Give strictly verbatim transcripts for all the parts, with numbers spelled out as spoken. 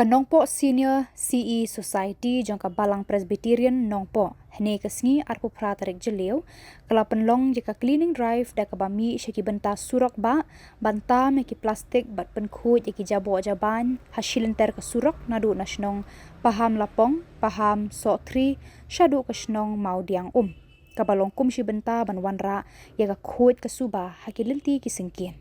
Ka Nongpoh Senior C E Society jong ka Balang Presbyterian Nongpoh, hynne ka sngi arphew phra tarik Jylliew, ka la pynlong ïa ka cleaning drive da kaba mih sha ki bynta surok ba, ban tam ïa ki plastik bad pynkhuid ïa ki jaboh jabain ha shilynter ka surok naduh na shnong Paham Lapong, Paham Sohthri, shaduh ka shnong Mawdiang Um. Kaba long kum shi bynta ban wanrah ïa ka khuid ka suba ha ki lynti ki syngkien.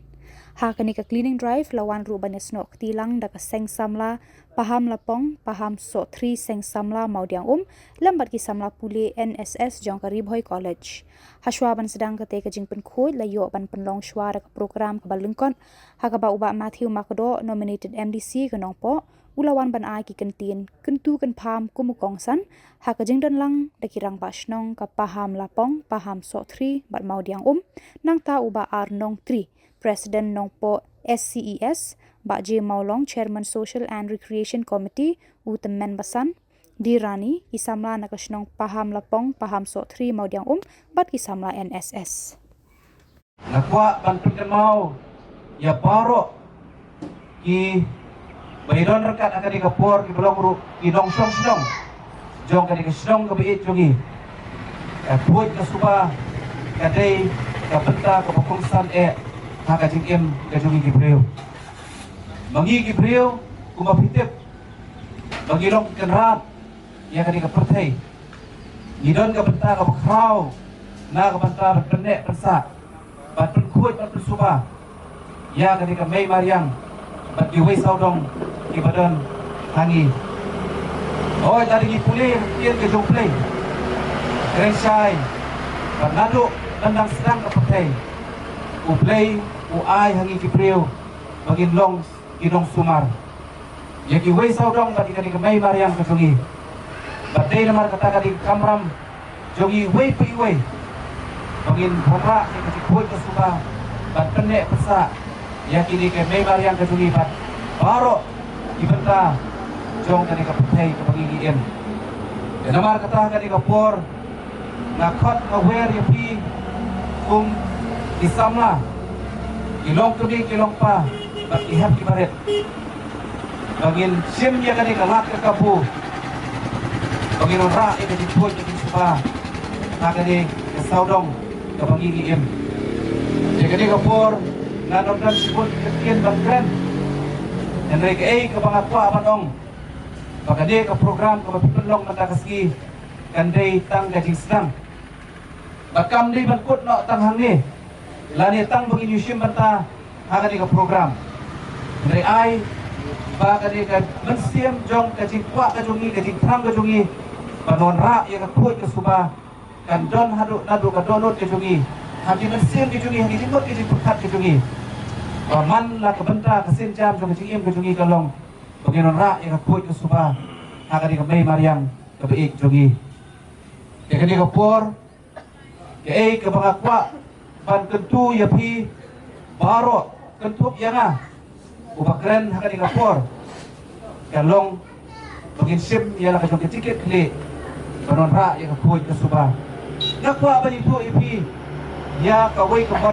Ha kane ka cleaning drive la wan ruh ban ïasnoh kti lang da ka seng samla Paham Lapong, Paham Sohthri, seng samla Mawdiang Um, lem bad ki samla pule N S S jong ka Ri Bhoi College. Hashwa ban sdang kata ka jingpynkhuid la ïoh ban pynlong shwa da ka program kaba lyngkot, ha kaba u Bah Matthew Makdoh, nominated M D C ka Nongpoh, u la wan ban ai ki kyntien kyntu kynpham kum u kongsan ha ka jingdon lang da ki rangbah shnong ka Paham Lapong, Paham Sohthri bad Mawdiang Um, nangta u Bah R Nongtri, President Nongpoh S C E S, Bah J Mawlong, Chairman Social and Recreation Committee, u Tymmen Basan, Dirani, ki samla na ka shnong Paham Lapong, Paham Sohthri, Mawdiang Um bad ki samla N S S. Nga kwah ban pynkynmaw ïa baroh kiba ïadon ryngkat ha kane ka por, kiba long ruh ki nongshong shnong jong kane ka shnong kaba ïeit jong ngi. Ka khuid ka suba ka dei ka bynta kaba kongsan eh ha ka jingim ka jong ngi ki briew. Ma ngi ki briew, kumba phi tip, ba ngi long ki kynrad ïa kane ka pyrthei. Ngi don ka bynta kaba khraw na ka bynta ban pynneh pynsah, ban pynkhuid, ban pynsuba ïa kane ka mei mariang bad kiwei sawdong kiba don ha ngi. Hooid, lada ngi pule ïa ka ktien ka jong U Blei, kren shai ba naduh myndang sdang ka pyrthei, U Blei u ai ha ngi ki briew ba ngin long ki nongsumar ïa kiwei sawdong bad ïa kane ka mei mariang ka jong ngi. Bad dei namar kata ka dei ka kamram jong ngi iwei pa iwei ba ngin wanrah ïa ka jingkhuid ka suba bad pynneh pynsah ïa kine ki mei mariang ka jong ngi bad baroh ki bynta jong kane ka pyrthei kaba ngi im. Te namar kata, ha kane ka por nga khot nga wer ïa phi kum ki samla, ki longkmie ki longkpa bad ki hep ki barit, ba ngin shim ïa kane ka lad ka kabu, ba ngin wanrah ïa ka jingkhuid ka jingsuba ha kane ka sawdong kaba ngi im. Ïa kane ka por ngan ym don shibun ki ktien ban kren, hynrei kaei kaba nga kwah ban ong, ba kane ka program kaba pynlong mynta ka sngi kan dei tang ka jingsdang. Bad kam dei ban kut noh tang hangne lane tang ba ngin ïashim bynta ha kane ka program. Hynrei ai ba kane ka mynsiem jong ka jingkwah ka jong ngi, ka jingthrang ka jong ngi ban wanrah ïa ka khuid ka suba kan don haduh naduh ka dohnud ka jong ngi, ha ki mynsiem ka jong ngi, ha ki jingmut ki jingpyrkhat ka jong ngi, ba man la ka bynta ka sienjam jong ka jingim ka jong ngi ka long ba ngin wanrah ïa ka khuid ka suba ha kane ka mei mariang kaba ïeit jong ngi. Te kane ka por, kaei kaba nga kwah ban kyntu ïa phi baroh, kynthup ïa nga uba kren ha kane ka por, ka long ba ngin shim ïa la ka jong ka jingkitkhlieh ban wanrah ïa ka khuid ka suba. Nga kwah ban ïathuh ïa phi ïa kawei ka